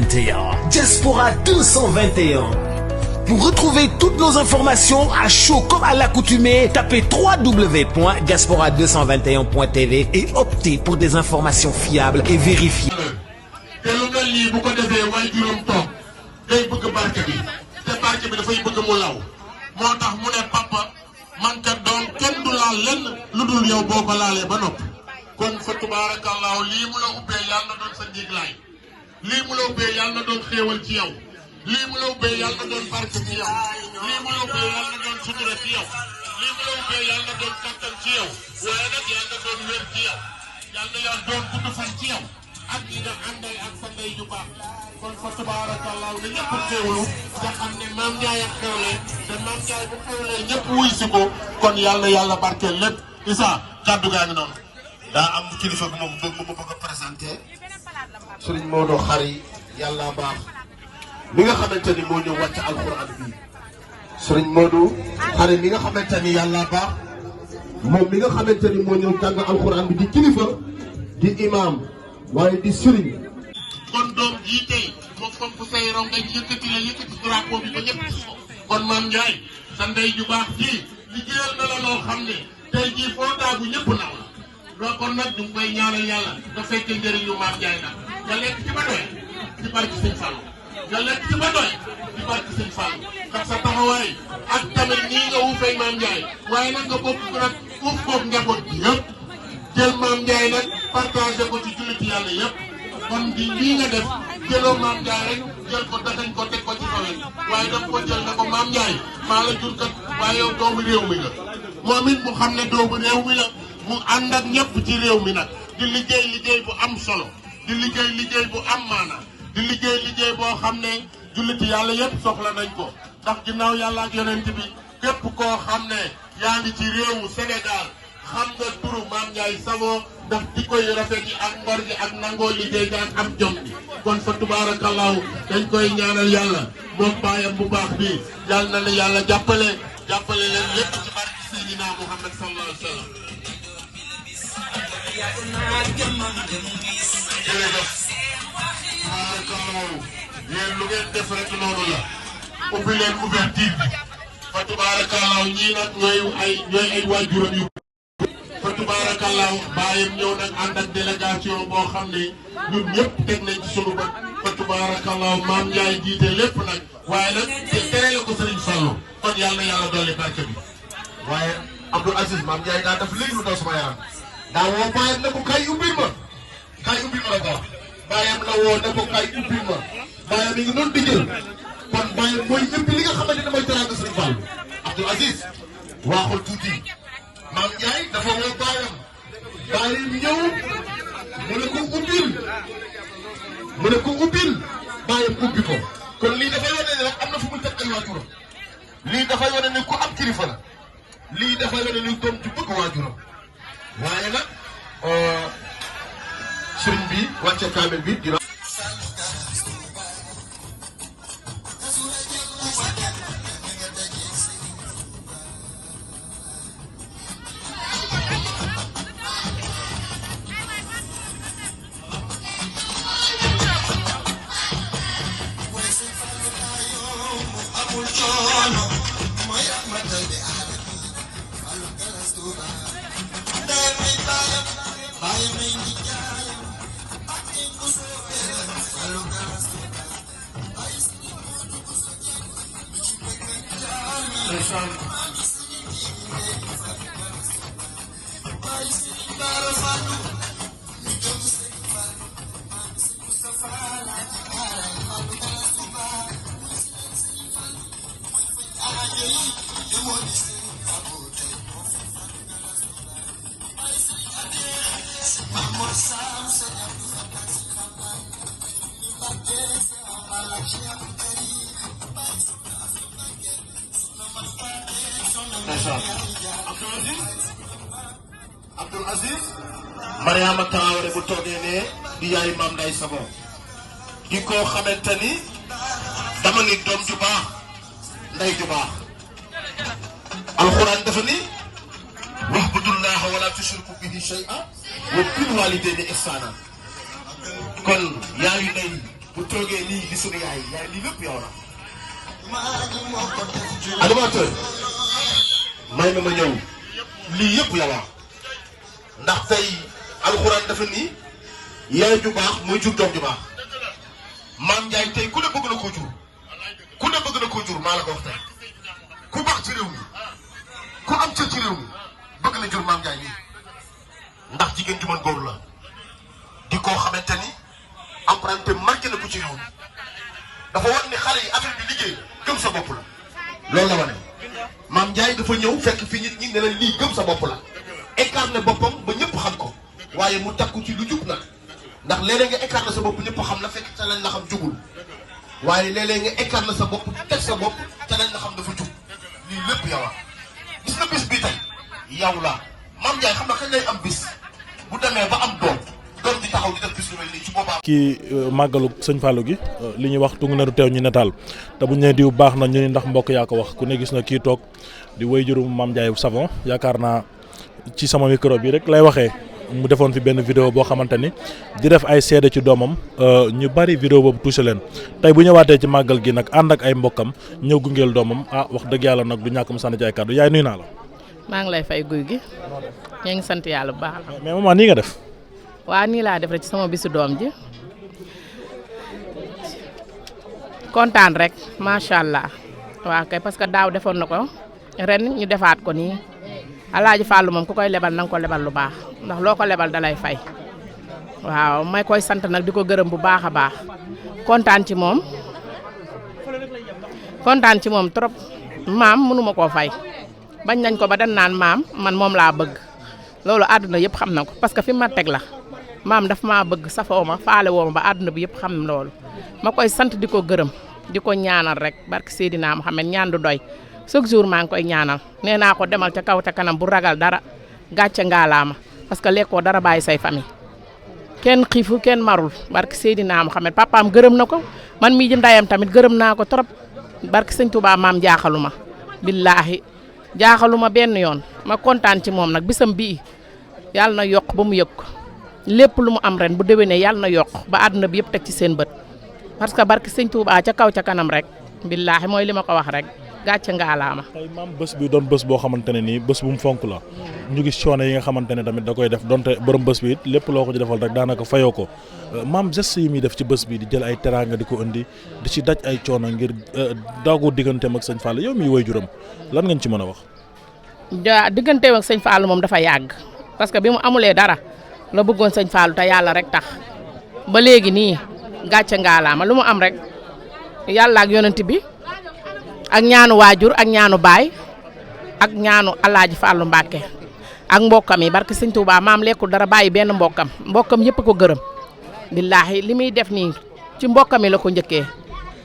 Diaspora 221. Pour retrouver toutes nos informations à chaud comme à l'accoutumée, tapez www.diaspora221.tv et optez pour des informations fiables et vérifiées. lii mu la ubbee yàlla na doon xéewal ci yow lii mu la ubbee yàlla na doon barke ci yow lii mu la ubbee yàlla na doon sutura ci yow lii mu la ubbee yàlla na doon kattan ci yow waaye nag yàlla na doon wér ci yow yàlla na yàlla doon gudd fan ci yow ak ñi nga àndal ak sa ndey ju baax kon fa tabaarakallaahu ne ñëpp xéewlu nga xam ne maam Ndiaye ak xewle te maam Ndiaye bu xewlee ñëpp wuy si ko kon yàlla yàlla barkeel lépp Issa kàddu gaa ngi noonu daa am kilifa bi moom bëgg ma bëgg a présenté Sëriñ Modou Khary yàlla baax mi nga xamante ni moo ñëw wàcc alxuraan bi Sëriñ Modou Khary mi nga xamante ni yàlla baax moom mi nga xamante ni moo ñëw jàng alxuraan bi di kilifa di imam waaye di sëriñ kon doom jii tey moo fomp say rom nga yëkkati la yëkkati drapeau bi ba ñëpp gis ko kon maam Ndiaye sa ndey ju baax ji liggéeyal na la loo xam ne tey jii foo daagu ñëpp naw loo kon nag du koy ñaanal yàlla nga fekkee njëriñu maam Ndiaye nag nga lekk ci ba doy ci barke Sëñ Fallu nga lekk ci ba doy ci barke Sëñ Fallu ndax sa taxawaay ak tamit nii nga wuufee maam Ndiaye waaye nag nga bokk nag uuf koog njaboot bi yëpp jël maam Ndiaye nag partagé ko ci jullit yàlla yëpp kon di lii nga def jëloo maam Ndiaye rek jël ko datañ ko teg ko ci kawet waaye daf ko jël na ko maam Ndiaye maa la jur kat waaye yow doomu réew mi la moom it mu xam ne doomu réew mi la mu ànd ak ñëpp ci réew mi nag di liggéey liggéey bu am solo di liggéey liggéey bu am maana di liggéey liggéey boo xam ne julliti yàlla yëpp soxla nañ ko ndax ginnaaw yàlla ak yonent bi képp koo xam ne yaa ngi ci réewu Sénégal xam nga turu Maam Ndiaye Savon ndax di koy rafet yi ak ngor gi ak nangoo liggéey gi ak am jom bi kon fa tubaarakallaahu dañ koy ñaanal yàlla moom baayam bu baax bi yàlla na la yàlla jàppale leen lépp ci barke Seydina Muhammad sallallahu alayhi wa sallam jërëjëf tabaarakallaahu yéen lu ngeen def rek noonu la ubbi leen ouverture bi fa tabaarakallaahu ñii nag ñooy ay waajuram yu fa tabaarakallaahu baayam ñëw nag ànd ak délégation boo xam ne ñun ñëpp teg nañ ci sunu bët fa tabaarakallaahu maam Ndiaye jiite lépp nag waaye nag te terele ko Sëriñ Fallu kon yàlla na yàlla dolli barke bi waaye Abdou Aziz maam Ndiaye daa def léegi lu daw sama yaram daa woo baayam ne ko kay ubbil ma la ko baayam la woo ne ko kay ubbil ma baayam mi ngi noonu di jël kon baayam mooy ñëpp li nga xamante ne mooy teraanga Sëriñ Fallu Abdou Aziz waaxul tuuti maam Ndiaye dafa woo baayam ñëw mu ne ko ubbil baayam ubbi ko kon lii dafay wane ne rek am na fu mu teg ay waajuram lii dafay wane ne ku am kilifa la lii dafay wane ne doom ju bëgg waajuram waaye nag sëriñ bi wàcce kaamel bi dina Abdou Aziz Mariama Traoré bu toogee ne di yaay Maam Ndiaye Savon di ko xamante ni dama ni doom ju baax ndey ju baax alxuraan dafa ni wa'budullaaha wa laa tushriku bihi shay'an wa bil waalidayni ihsaana kon yaayu ndey bu toogee lii di sunu yaay lii lépp yow la. animateur may na ma ñëw lii yëpp yow la ndax tey alxuraan dafa nii yaay ju baax mooy jur doom ju baax Mame Ndiaye tey ku ne bëgg na koo jur ku ne bëgg na koo jur maa la ko wax tey ku baax ci réew mi ku am cër ci réew mi bëgg na jur Mame Ndiaye nii ndax jigéen ju mën góor la di koo xamante ni empreinte marqué na ko ci réew mi dafa war ni xale yi affaire bi liggéey gëm sa bopp la loolu la wane Mame Ndiaye dafa ñëw fekk fi nit ñi ne leen lii gëm sa bopp la écarté boppam ba ñëpp xam ko waaye mu takku ci lu jub nag ndax léeg-léeg nga écarté sa bopp ñëpp xam la fekk ca lañ la xam jugul waaye léeg-léeg nga écarté sa bopp teg sa bopp ca lañ la xam dafa jub lii lépp yow a gis nga bis bi tey yow la Mame Ndiaye xam na kañ lay am bis bu demee ba am doom di taxaw di def bis lu mel nii ci boppam. kii màggalu sëñ Fallou gi li ñuy wax tungu ne du teew ñu netaal te bu ñu nee diw baax na ñu ni ndax mbokk yaa ko wax ku ne gis na kii toog di wayjuru Mame Ndiaye Savon yaakaar naa ci sama micro bi rek lay waxee mu defoon fi benn vidéo boo xamante ni di def ay seede ci doomam ñu bari vidéo boobu touché leen tey bu ñëwaatee ci màggal gi nag ànd ak ay mbokkam ñëw gungeel doomam wax dëgg yàlla nag du ñàkk mu sànni ci ay kàddu yaay nuyu naa la. maa ngi lay fay guy gi ñu ngi sant yàlla bu baax. mais maman nii nga def. waa nii laa def rek ci sama bisu doom ji kontaan rek macha allah waaw kay parce que daaw defoon na ko ren ñu defaat ko nii Alaaji Fàllu moom ku koy lebal na nga ko lebal lu baax ndax loo ko lebal dalay fay waaw may koy sant nag di ko gërëm bu baax a baax kontaan ci moom trop maam mënuma koo fay bañ nañ ko ba dañ naan maam man moom laa bëgg loolu àdduna yëpp xam na ko parce que fi ma teg la maam daf maa bëgg safoo ma faale woo ma ba àdduna bi yëpp xam loolu ma koy sant di ko gërëm di ko ñaanal rek barke Seydina Muhammad ñaan du doy chaque jour maa ngi koy ñaanal nee naa ko demal ca kaw ca kanam bu ragal dara gàcce ngaalaama parce que lekkoo dara bàyyi say famille kenn xiifu kenn marul barke Seydina Muhammad papaam gërëm na ko man mii ji ndayam tamit gërëm naa ko trop barke Sëñ Tuubaa maam jaaxaluma billaahi jaaxaluma benn yoon ma kontaan ci moom nag bisam bii yàlla na yokk ba mu yëg ko lépp lu mu am ren bu déwénee yàlla na yokk ba àdduna bi yëpp teg ci seen bët parce que barke Sëñ Tuubaa ca kaw ca kanam rek billaahi mooy li ma ko wax rek gàcce ngaalaama. tey maam bés bi doon bés boo xamante ne nii bés bu mu fonk la ñu gis coono yi nga xamante ne tamit da koy def donte borom bés bi it lépp loo ko ci defal rek daanaka fayoo ko maam geste yi muy def ci bés bi di jël ay teraanga di ko indi di ci daj ay coono ngir daagu digganteem ak sëñ Fallou yow miy waajuram lan ngeen ci mën a wax. digganteem ak sëñ Fallou moom dafa yàgg parce que bi mu amulee dara la bëggoon sëñ Fallou te yàlla rek tax ba léegi nii gàcce ngaalaama lu mu am rek yàlla ak yonent bi. ak ñaanu waajur ak ñaanu baay ak ñaanu Alaaji Fàllu Mbàkke ak mbokkam yi barke Sëñ Tuubaa maam lekkul dara bàyyi benn mbokkam yëpp ko gërëm billaahi li muy def nii ci mbokkam yi la ko njëkkee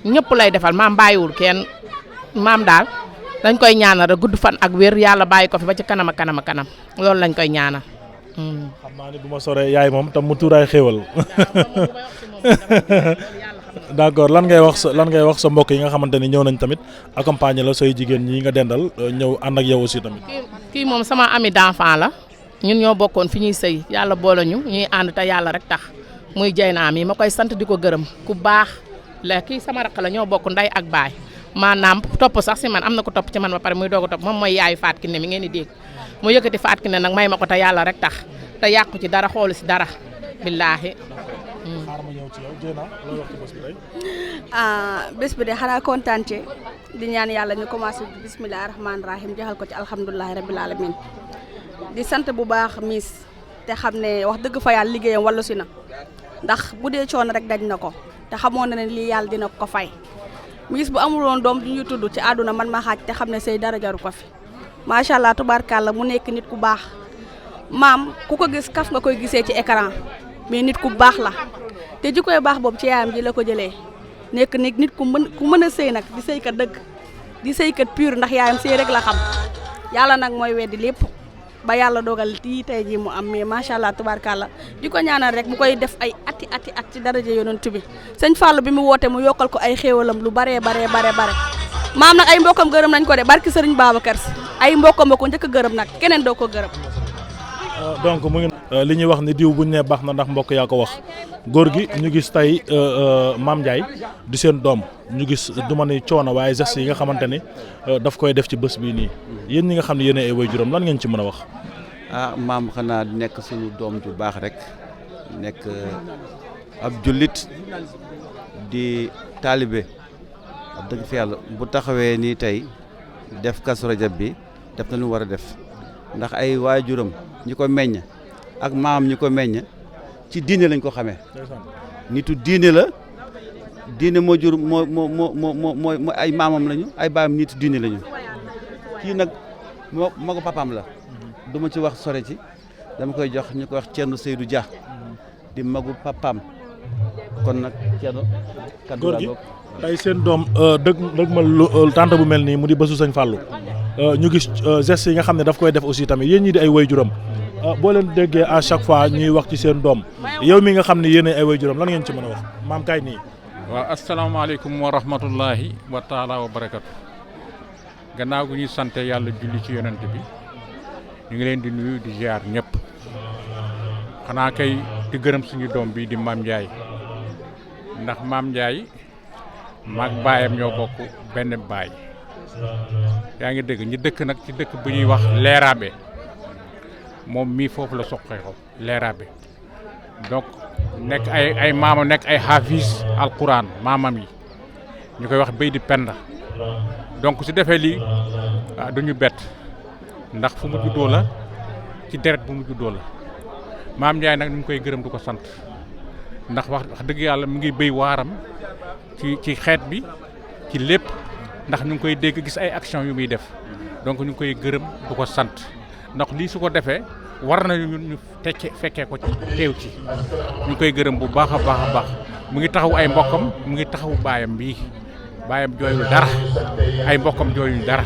ñëpp lay defal maam bàyyiwul kenn maam daal dañ koy ñaanal rek gudd fan ak wér yàlla bàyyi ko fi ba ci kanam ak kanam ak kanam loolu lañ koy ñaanal. xam naa ne bu ma soree yaay moom tam mu tuuraay xéewal d'accord lan ngay wax sa mbokk yi nga xamante ni ñëw nañ tamit accompagner la say jigéen ñi nga dendal ñëw ànd ak yow aussi tamit. kii moom sama ami d'enfant la ñun ñoo bokkoon fi ñuy sëy yàlla boole ñu ñuy ànd te yàlla rek tax muy Jeyna mi ma koy sant di ko gërëm ku baax la kii sama rakk la ñoo bokk nday ak baay maanaam topp sax si man am na ko topp ci man ba pare muy doog a topp moom mooy yaayu Faat Kiné mi ngeen di dégg mu yëkkati Faat Kiné nag may ma ko te yàlla rek tax te yàqu ci dara xoolu si dara billaahi. xaar ma ñëw ci yow Jeyna looy wax ci bés bi tey. bés bi de xanaa kontaan ci di ñaan yàlla ñu commencé bisimilah rahmaani rahim jeexal ko ci alhamdulilah rabil alamin di sant bu baax miis te xam ne wax dëgg fa yàlla liggéeyam wallu si na ndax bu dee coono rek daj na ko te xamoon na ne lii yàlla dina ko fay miis bu amuloon doom du ñuy tudd ci àdduna man ma xaaj te xam ne say dara jaru ko fi macha allah tubaarkàlla mu nekk nit ku baax maam ku ko gis kaf nga koy gisee ci écran mais nit ku baax la te ji koy baax boobu ci yaayam ji la ko jëlee nekk nit ku mën a sëy nag di sëykat dëgg di sëykat pur ndax yaayam sëy rek la xam yàlla nag mooy weddi lépp ba yàlla dogal tii tey jii mu am mais macha allah tubaarkàlla di ko ñaanal rek mu koy def ay ati at ci daraja yonent bi sëñ Fallou bi mu woote mu yokkal ko ay xéewalam lu bare maam nag ay mbokkam gërëm nañ ko de barki sëriñ Babacar Si ay mbokkam ba ko njëkk a gërëm nag keneen doo ko gërëm donc mu ngi li ñuy wax ni diw bu ñu nee baax na ndax mbokk yaa ko wax góor gi ñu gis tey Mame Ndiaye di seen doom ñu gis du ma ni coono waaye gestes yi nga xamante ni daf koy def ci bés bii nii yéen ñi nga xam ne yéen ay waajuram lan ngeen ci mën a wax. maam xanaa nekk suñu doom ju baax rek nekk ab jullit di taalibe wax dëgg fi yàlla bu taxawee nii tey def Kazu Rajab bi def na lu war a def ndax ay waajuram ñi ko meññ ak maam ñi ko meññ ci diine lañ ko xamee nitu diine la diine moo jur moo ay maamam lañu ay baayam nitu diine lañu kii nag moo ko papaam la du ma ci wax sore ci dama koy jox ñu koy wax Thierno Seydou Dia di magu papaam kon nag Thierno góor gi tey seen doom dëgg ma tànt bu mel nii mu di bésu Sëñ Fallou ñu gis gestes yi nga xam ne daf koy def aussi tamit yéen ñi di ay waajuram boo leen déggee à chaque fois ñuy wax ci seen doom yow mi nga xam ne yéen ay waajuram lan ngeen ci mën a wax maam kaay nii. waaw asalaamaaleykum wa rahmatullahi wa taala wa barakatu gannaaw gu ñuy sante yàlla julli ci yonent bi ñu ngi leen di nuyu di ziar ñëpp xanaa kay di gërëm suñu doom bi di Mame Ndiaye ndax Mame Ndiaye maag baayam ñoo bokk benn baay yaa ngi dégg ñi dëkk nag ci dëkk bu ñuy wax Leeraabe moom mii foofu la soqeekoo Leeraabe donc nekk ay maamam nekk ay hafiz alquran maamam yi ñu koy wax béy di penda donc su defee lii duñu bett ndax fu mu juddoo la ci deret bu mu juddoo la Mame Ndiaye nag ñu ngi koy gërëm du ko sant ndax wax dëgg yàlla mu ngi béy waaram ci xeet bi ci lépp ndax ñu ngi koy dégg gis ay action yu muy def donc ñu ngi koy gërëm du ko sant ndax lii su ko defee war nañu ñun ñu fekkee ko ci teew ci ñu ngi koy gërëm bu baax a baax a baax mu ngi taxaw ay mbokkam mu ngi taxaw baayam bii baayam jooyul dara ay mbokkam jooyul dara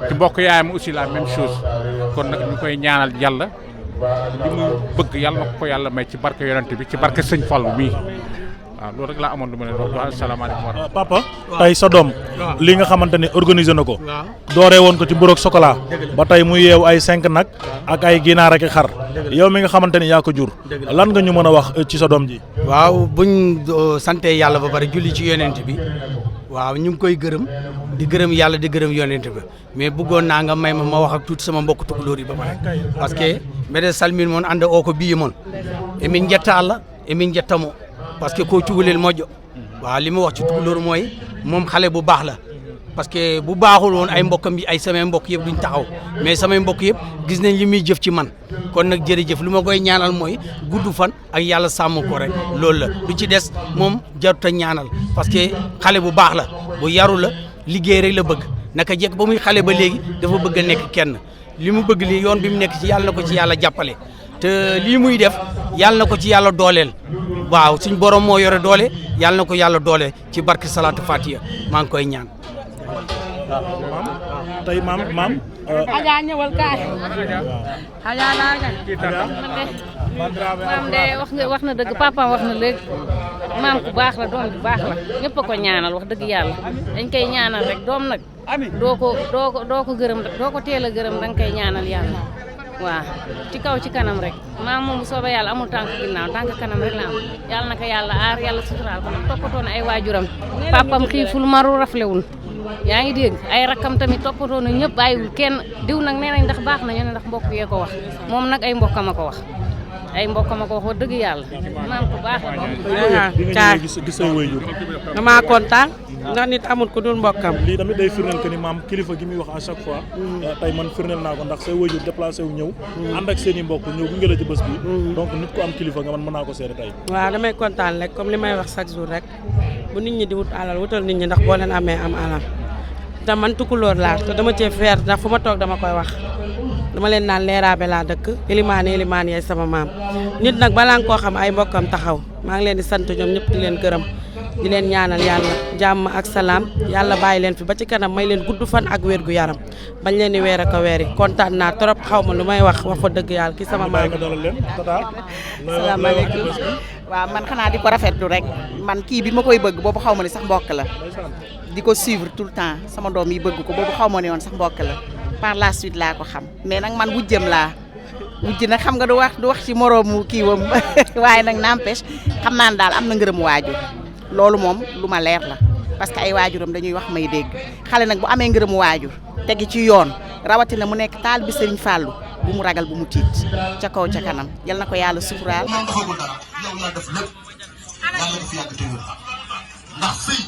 ci mbokk yaayam aussi la même chose kon nag ñu koy ñaanal yàlla li mu bëgg yàlla na ko yàlla may ci barke yonent bi ci barke Sëñ Fallu mii waaw loolu rek laa amoon lu ma leen wax asalaamaaleykum wa rahmatulah. papa tey sa doom li nga xamante ne organisé na ko dooree woon ko ci mburoog chocolat ba tey muy yeewu ay 5 nag ak ay ginaar ak xar yow mi nga xamante ne yaa ko jur lan nga ñu mën a wax ci sa doom ji. waaw buñ sante yàlla ba pare julli ci yonent bi waaw ñu ngi koy gërëm di gërëm yàlla di gërëm yonent bi mais bëggoon naa nga may ma wax ak tuuti sama mbokk tukulóor yi ba pare parce que mbeɗe salmin moon anda o ko biye moon emin jetta Allah emin jettamo parce que ko cukalel moƴƴo waaw li ma wax ci tukulóor mooy moom xale bu baax la parce que bu baaxul woon ay mbokkam yi ay samay mbokk yëpp duñ taxaw mais samay mbokk yëpp gis nañ li muy jëf ci man kon nag jërëjëf lu ma koy ñaanal mooy gudd fan ak yàlla sàmm ko rek loolu la lu ci des moom jarut a ñaanal parce que xale bu baax la bu yaru la liggéey rek la bëgg naka jekk ba muy xale ba léegi dafa bëgg a nekk kenn li mu bëgg li yoon bi mu nekk ci yàlla na ko ci yàlla jàppale te lii muy def yàlla na ko ci yàlla dooleel waaw suñ borom moo yore doole yàlla na ko yàlla doole ci barke salaatu fatiha maa ngi koy ñaan. tey maam. Adja ñëwal kaay. Adja naa nga. maam de wax na dëgg papa wax na léegi maam ku baax la doom bu baax la ñëpp a ko ñaanal wax dëgg yàlla dañ koy ñaanal rek doom nag doo ko gërëm doo ko teel a gërëm danga koy ñaanal yàlla waaw ci kaw ci kanam rek maam moom bu soobee yàlla amul tànk ginnaaw tànk kanam rek la am yàlla na ko yàlla aar yàlla suturaal ko nag toppatoo na ay waajuram papam xiiful maru raflewul yaa ngi dégg ay rakkam tamit toppatoo na ñëpp bàyyiwul kenn diw nag nee nañ ndax baax na ñu ne ndax mbokk yee ko wax moom nag ay mbokkam a ko wax ay mbokkam a ko wax wax dëgg yàlla maam ku baax la kaa gis say waajur damaa kontaan ndax nit amul ku dul mbokkam. lii tamit day firndeel que ni maam kilifa gi muy wax à chaque fois tey man firndeel naa ko ndax say waajur déplacé wu ñëw ànd ak seen i mbokk ñëw gunge la ci bés bi donc nit ku am kilifa nga man mën naa ko seede tey waaw damay kontaan rek comme li may wax chaque jour rek bu nit ñi di wut alal wutal nit ñi ndax boo leen amee am alal te man tukulóor laa te dama cee fier ndax fu ma toog dama koy wax dama leen naan Leeraabe laa dëkk Elimaan yaay sama maam nit nag balaa nga koo xam ay mbokkam taxaw maa ngi leen di sant ñoom ñëpp di leen gërëm di leen ñaanal yàlla jàmm ak salaam yàlla bàyyi leen fi ba ci kanam may leen gudd fan ak wér gu yaram bañ leen di weer ak a weeri kontaan naa trop xaw ma lu may wax fa dëgg yàlla ki sama maam. salaamaaleykum waaw man xanaa di ko rafetlu rek man kii bi ma koy bëgg boobu xaw ma ne sax mbokk la di ko suivre tout le temps sama doom yi bëgg ko boobu xaw ma ne woon sax mbokk la par la suite laa ko xam mais nag man wujjam laa mujj nag xam nga du wax ci moroomu kii wam waaye nag n'empêche xam naa ne daal am na ngërëmu waajur loolu moom lu ma leer la parce que ay waajuram dañuy wax may dégg xale nag bu amee ngërëmu waajur tegi ci yoon rawatina mu nekk taal bi Serigne Fallou bu mu ragal bu mu tiit ca kaw ca kanam yal na ko yàlla suturaal. moom defagul dara yow yaa def lépp yàlla nga fi yàgg te wér ndax sëy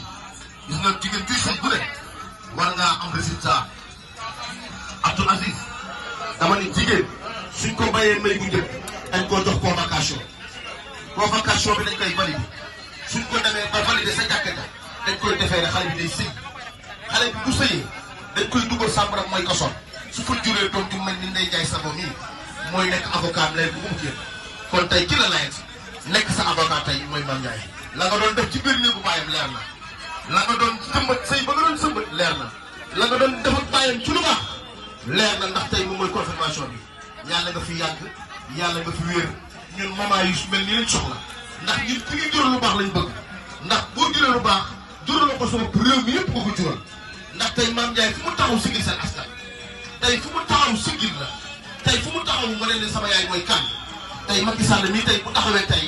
gis nga jigéen kuy sëy bu ne war ngaa am résultat. Abdoul Aziz dama ne jigéen suñ ko bayee may bu njëkk dañ koo jox convocation bi dañ koy valider suñ ko demee ba valider sa jàkka ja dañ koy defee rek xale bi day sëy xale bi bu sëyee dañ koy dugal sàmbaram mooy ko son su fa juree doom ju mel ni Ndeye Ndiaye Savon mii mooy nekk avocat am lay bu mu kéem kon tey ki la layet nekk sa avocat tey mooy Mame Ndiaye la nga doon def ci biir néegu baayam leer na la nga doon sëmbat sëy ba nga doon sëmbat leer na la nga doon def ak baayam ci lu baax leer na ndax tey moom mooy confirmation bi yàlla nga fi yàgg yàlla nga fi wéer ñun maman yu mel nii lañ soxla ndax ñun fi ngi jural lu baax lañ bëgg ndax boo juree lu baax jural ko sama réew mi yëpp nga ko jural ndax tey Mame Ndiaye fu mu taxaw sigil seen askan tey fu mu taxaw sigil la tey fu mu taxaw ma ne sama yaay mooy kan tey Macky Sall mii tey bu taxawee tey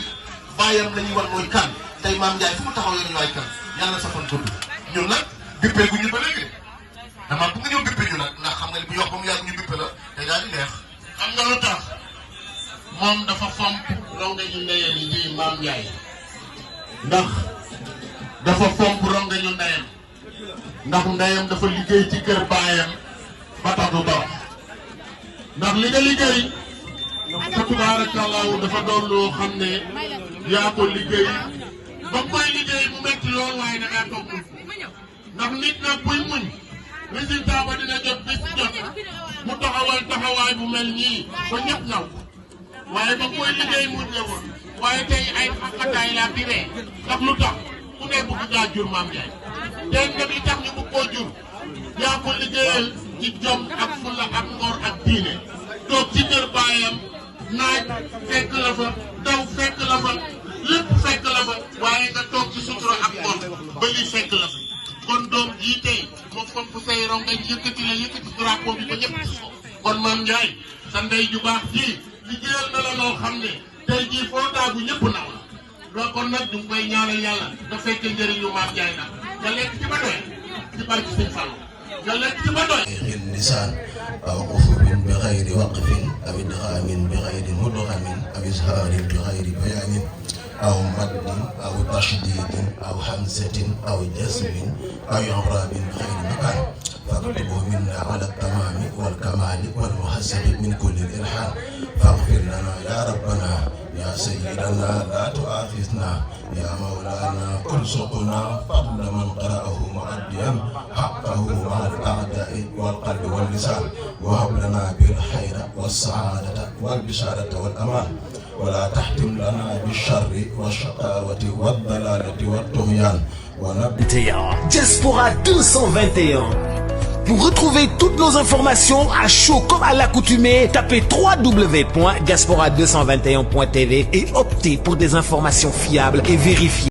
bàyyam la ñuy war mooy kan tey Mame Ndiaye fu mu taxaw yéen ñu waay kan yàlla sa fan gudd ñun nag bippee gu ñu ba léegi dama bu nga ñëw bippe ñu nag ndax xam nga ni bu yokk ba mu yàgg ñu bippe la day daal di neex. xam nga lu tax moom dafa fomp ronga ñu ndeyam yi di Mame Ndiaye ndax dafa fomp ronga ñu ndeyam ndax ndeyam dafa liggéey ci kër baayam ba tax du dox ndax li nga liggéey fa tabaarakallaahu dafa doon loo xam ne yaa ko liggéey ba koy liggéey mu metti lool waaye da ngaa toog ndax nit nag buy muñ résultat ba dina jot bis jot mu taxawal taxawaay bu mel nii ba ñëpp naw waaye ba koy liggéey mu ñëwoon waaye tey ay xaqataay laa fi ree ndax lu tax ku ne bëgg ngaa jur Mame Ndiaye tey nag li tax ñu bëgg koo jur yaa ko liggéeyal ci jom ak fulla ak ngor ak diine toog ci kër baayam naaj fekk la fa daw fekk la fa lépp fekk la fa waaye nga toog ci sutura ak ngor ba li fekk la fa kon doom jii tey moo fomp say rongañ yëkkati la yëkkati drapeau bi ba ñëpp gis ko kon Mame Ndiaye sa ndey ju baax ji liggéeyal na la loo xam ne tey jii foo daagu ñëpp naw loo kon nag du koy ñaanal yàlla nga fekk njëriñu Mame Ndiaye nag nga lekk ci ba doy ci barke Sëñ Fallu nga lekk ci ba doy lisaan aw xufubin bi xayri waqfin aw idxaamin bi xayri mudxamin aw izhaarin bi xayri bayaanin aw maddin aw tashdidin aw hamzatin aw jazmin aw i'raabin bi xayri makaan faktubu minna ala tamaami wal kamaali wal muhasabi min kulli ilhaan faghfir lana ya rabbana ya sayyidana la tu'akhidhna ya mawlana urzuqna fadla man qara'ahu mu'addiyan haqqahu ma'a al-a'da'i wal qalbi wal lisaan wa hab lana bil khayri was sa'adata wal bisharata wal aman ولا تحتم لنا بالشر والشقاوة والضلالة والطغيان Diaspora 221. Pour retrouver toutes nos informations à chaud comme à l'accoutumée, tapez www.diaspora221.tv et optez pour des informations fiables et vérifiées.